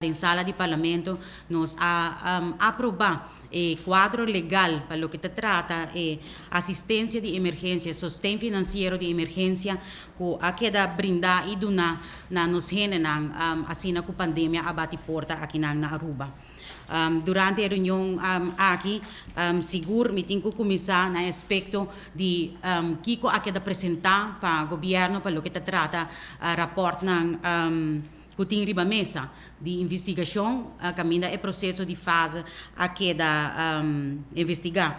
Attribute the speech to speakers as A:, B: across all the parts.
A: Den sala di Parlamento nos a aproba e cuadro legal pa loke ta trata e asistencia di emergencia, sosten financiero di emergencia cu a keda brinda y duna na nos hendenan asina cu pandemia a bati porta akinan na Aruba. Durante e reunion aki sigur mi tin cu cuminsa na e aspecto di kico a keda presenta pa gobierno pa loke ta trata raportnan ku tin riba mesa di investigashon kaminda e proseso di fase a keda investigá.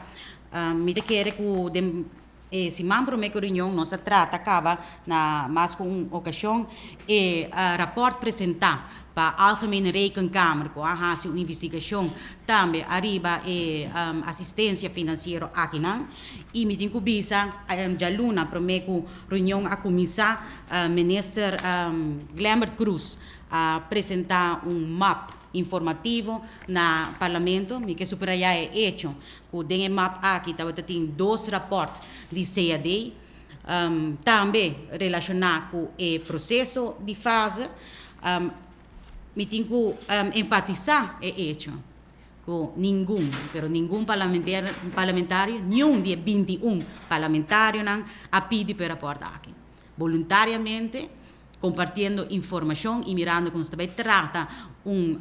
A: Mi ta kere ku den e siman promé ku reunion nos a trata kaba na mas ku un okashon e rapòrt presentá pa Algemene Rekenkamer ku a hasi un investigashon tambe ariba e asistensia finansiero akinan i mi tin ku bisa djaluna promé ku reunion a kuminsá Minister Glenbert Croes a presenta un map informativo na Parlamento. Mi ke subraya e echo ku den e map aki tabata tin dos raport di CAD, tambe relashoná ku e proseso di fase. Mi tin ku enfatisá e echo ku ningun, pero ningun parlamentario, niun di e 21 parlamentarionan a pidi pa e raport aki. Boluntariamente, kompartiendo informashon i mirando ku nos ta bai trata un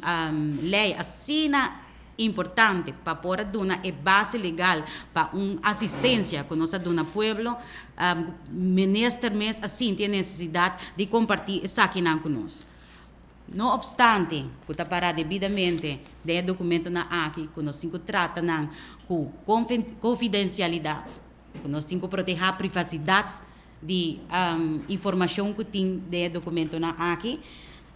A: lei asina importante pa por a duna e base legal pa un asistensia ku nos a duna pueblo, minister mes a sinti e nesesidat di kompartí esakinan ku nos. No opstante ku ta pará debidamente den e dokumentonan aki ku nos tin ku trata nan ku konfidensialidat, ku nos tin ku protehá privasidat di informashon ku tin den e dokumentonan aki,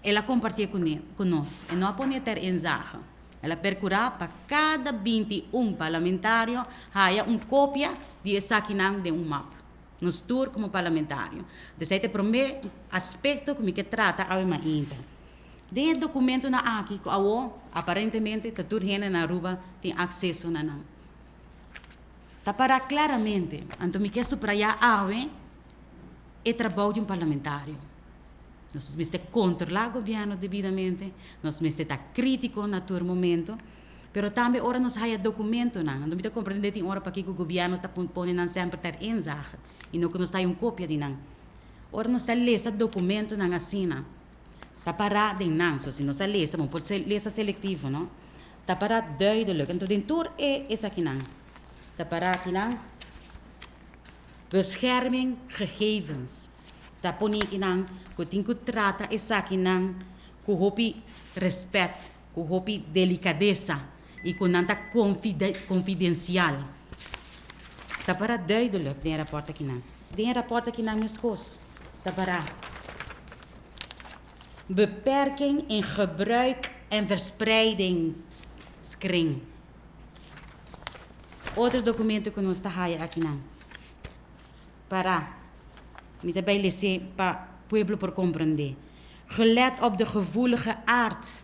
A: el a kompartié kuné ku nos. E no a pone ter inzage. El a perkurá pa kada 21 parlamentario haya un kopia di esakinan den un map. Nos tur komo parlamentario. Desei ta e promé aspekto ku mi ke trata awe mainta. Den e dokumentonan aki ku awo aparentemente ta tur hende na Aruba tin akseso na nan. Ta pará klaramente, anto mi ke suprayá awe e trabou di un parlamentario. Nos mester kontrolá gobièrnu debidamente, nos mester ta krítiko na tur momento, pero tambe ora nos haya dokumentonan, anto mi ta komprendé tin ora pakiko gobièrnu ta pone nan semper ter inzage i no ku nos ta haya un kopia di nan. Ora nos ta lesa dokumentonan asina, ta pará den nan, so si nos ta lesa, bo por lesa selektivo, no? Ta pará duidelijk. Anto den tur e esakinan ta pará akinan, Bescherming gegevens. Ta pone akinan ku tin ku trata esakinan ku hopi rèspèt, ku hopi delikadesa i ku nan ta konfidensial. Ta pará duidelijk den e rapòrt akinan. Den e rapòrt akinan meskos ta pará. Beperking in gebruik en verspreiding screen. Otro documento cu nos ta haya akinan. Para. Mi ta bay lese pa pueblo por comprende. Gelet op de gevoelige aard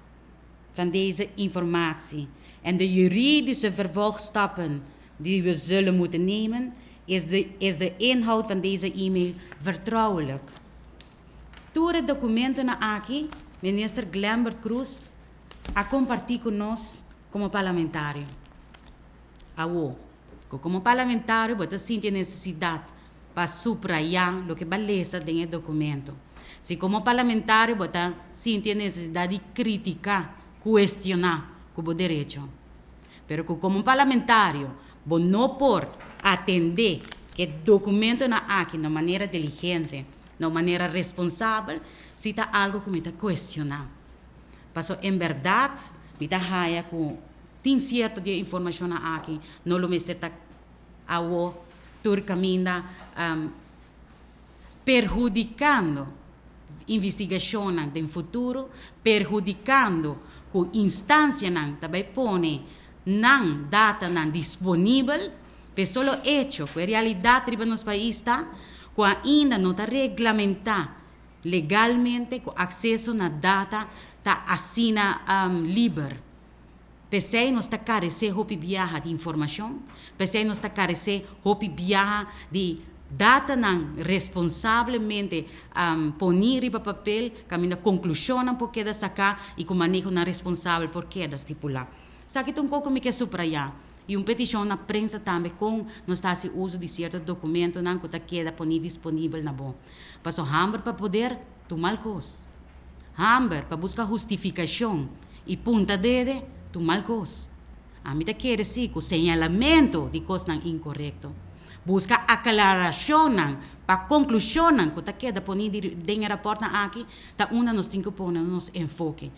A: van deze informatie en de juridische vervolgstappen die we zullen moeten nemen, is de, is de inhoud van deze e-mail vertrouwelijk. Tur e dokumentonan aki Minister Glenbert Croes a kompartí ku nos komo parlamentario. Awo, ku komo parlamentario bo ta sinti e nesesidat pa suprayá loke bo a lesa den e dokumento. Si komo parlamentario bo ta sinti e nesesidat di kritiká, kuestioná ku bo derecho. Pero ku komo parlamentario bo no por atendé ku e dokumentonan aki na un manera diligente, Na un manera responsabel, si ta algo ku mi ta kuestioná. Paso en bèrdat mi ta haña ku tin sierto di e informashonnan aki no lo mester ta awo tur kaminda perhudikando investigashonnan den futuro, perhudikando ku instansianan ta bai pone nan datanan disponibel. P'e solo echo ku e realidat riba nos pais ta ku ainda no ta reglamentá legalmente ku akseso na data ta asina liber. P'esei nos ta karesé hopi biaha di informashon, p'esei nos ta karesé hopi biaha di Datanan responsablemente poni riba papel, kaminda konklushonnan por keda saká i ku manehonan responsabel por keda stipulá. Esaki ta un kos ku mi ke subrayá i un petishon na prensa tambe kon nos ta hasi uso di sierto dokumentonan ku ta keda poni disponibel na bo. Paso hamber pa poder ta un mal kos. Hamber pa buska hustifikashon i punta dede ta un mal kos. Ami ta kere si ku señalamentu di kosnan inkorekto, buska aklarashonnan pa konklushonnan ku ta keda poni den e rapòrtnan aki ta unda nos tin ku pone nos enfoke.